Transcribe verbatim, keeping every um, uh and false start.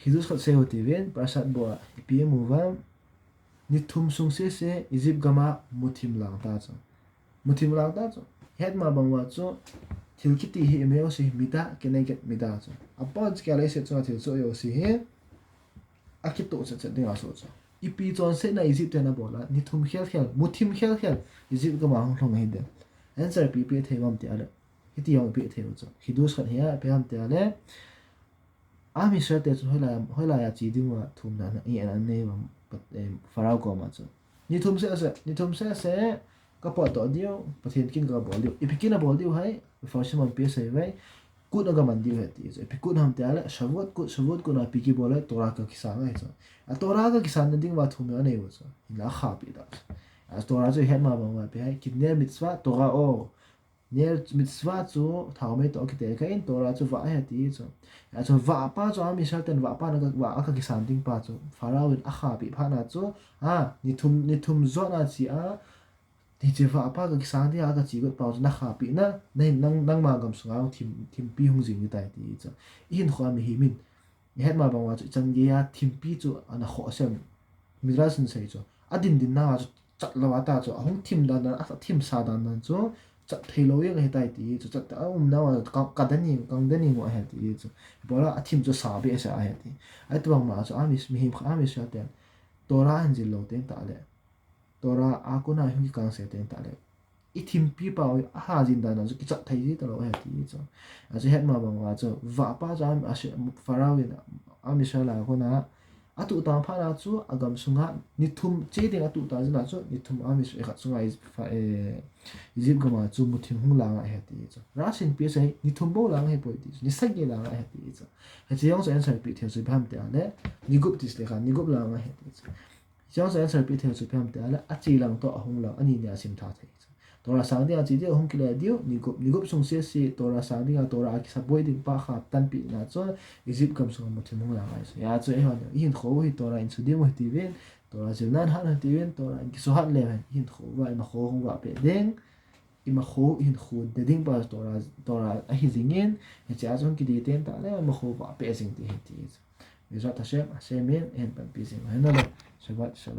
Xidush khat sei u hitin, Parashat Bo a ipi imu uvam, ni thum sung sese Egypt gam a muthim lang ta chu. Muthim lang ta chu. Ihet ma bang uva chu, thil kiti hi imajouse hi midah keneged midah chu. Apon chu kei a leiset chunga thil soh jouse hi akitoh chet chet ding ahi chu. Ipi chonsetna Egypt ten abol a, ni thum khel khel, muthim khel khel, Egypt gam a hung lhung ahi dem. Answer ipi ipe thei uvam ti a le, hiti jong ipe thei u chu. Xidush khat hi a, ipi ham ti a le, Am Israel te chu hoilai, hoilai a che ding uva thumna ana, i an nei uvam, Pat-, em, Pharaoh koma chu. Ni thum sese, ni thum sese, ka potdoh diu, Pathen kin ka bol diu. Ipi kin abol diu ham, Mepharshim in ipi asei uve, kut aga man diu ahi ti chu. Ipi kut ham ti a le, Shavuot kut, Shavuot kut a ipi kibol le, Torah ka kisang ahi chu. A Torah ka kisanna ding uva thumna anei u chu. Hinla akhapi ta chu. A Torah chu ihet ma bang uva ipi ham, Kinner mitzvah Torah o. Ner mitzvah chu thaomei toh kitelkhah in, Torah chu vah ahi ti chu. Achu vah pa chu Am Israel ten vah pa na ka, vah a ka kisan ding pa chu Pharaoh in akhapi phat na chu, a, ni thum, ni thum jot na che a, hiche vah pa ka kisang ding a ka che got pa chu na khapina, na hin nang, nangma gam sunga thim, thimpi hung jing ding ahi tai ti chu. I hinkho a mihem in, ihet ma bang uva chu ichan gei a thimpi chu ana khoh sem. Midrash in asei chu. Adin din na chu chat lou a ta chu, ahung thim dan dan, athim sa dan dan chu, chat thei lou jeng ahi tai ti chu, chat a um nau a, ka, ka dan jeng, ka dan jeng u ahi ti chu. Bol a athim chu sa behseh ahi ti. Ahi tobang ma chu, Am Is-, mihem kha, Am Israel ten, Torah ahin jil lou teng tah le, Torah a kona hung kikang se teng tah le, i thimpi pa u, aha jin dan dan chu kichat thei ji talou ahi ti chu. Achu ihet ma bang uva chu, vah pa chu Am, a, Pharaoh in, Am Israel a kona, atuh tang phat na chu, agam sunga, ni thum che ding atuh tang jin a chu, ni thum Am Israel khat sunga, Is-, Pha-, eh, Egypt gam a chu muthim hung lang ahi ti chu. Rashi in ipi asei, ni thum bou lang ahi poi ti chu, ni sagi lang ahi ti chu. Hiche jong chu answer ipe thei u chu ipi ham ti a le, ni gup ti chu lekha, ni gup lang ahi ti chu. Hiche jong chu answer ipe thei u chu ipi ham ti a le, ache lang toh ahung lang, ani ni a sim tha thei chu. Torah sang ding a che diu, ahung kile diu, ni gup, ni gup sung sese, Torah sang ding a, Torah a kisa boi ding pa kha tanpeh na chu, Egypt gam sunga muthim hung lang ahi chu. Hijeh chun eiho, i hinkho u hi Torah in sudim u hiti uvin, Torah jil nan hat u hiti uvin, Torah in kisuhat leu hen, i hinkho uva, i makho hung vah peh ding, i makho, i hinkho de ding pa Torah, Torah ahi jing in, hiche a chu hung kidei teng tah le, i makho vah peh jing ding ahi ti chu. Bezrat Hashem, Hashem in eihin panpi jing u hen lang. Shabbat Shalom.